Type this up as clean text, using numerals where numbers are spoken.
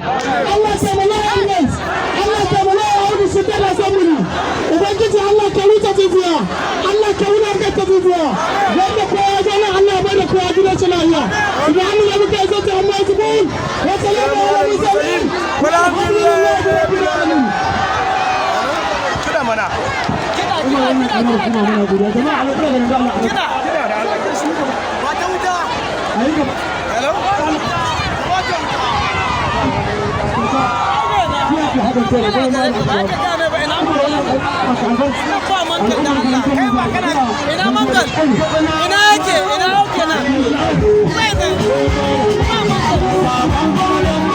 Allah taimaki Agnes, Allah taimaki Audu su tana assembly. Ubangiji Allah ka wuce jijiya, Allah ka wulakanta jijiya. Wanda kowa ya zo nan, Allah ya bada kowa gidan shi lafiya. Subhana rabbika izzati amma yasifun wa salamun ala mursalin. Walhamdulillahi rabbil alamin. Kiɗa mana. Ina wannan karamar hukuma muna godiya, jama'a. Al'umma da Allah. Kiɗa da Allah. Wata wuta. Ayi gaba. Hello. Kiyaye haɗin kai da goyon bayan Ba ka gane ba, ina ba mangal da Allah kai ba kana ina mangal, ina yake, ina yake nan bai da ba mangal.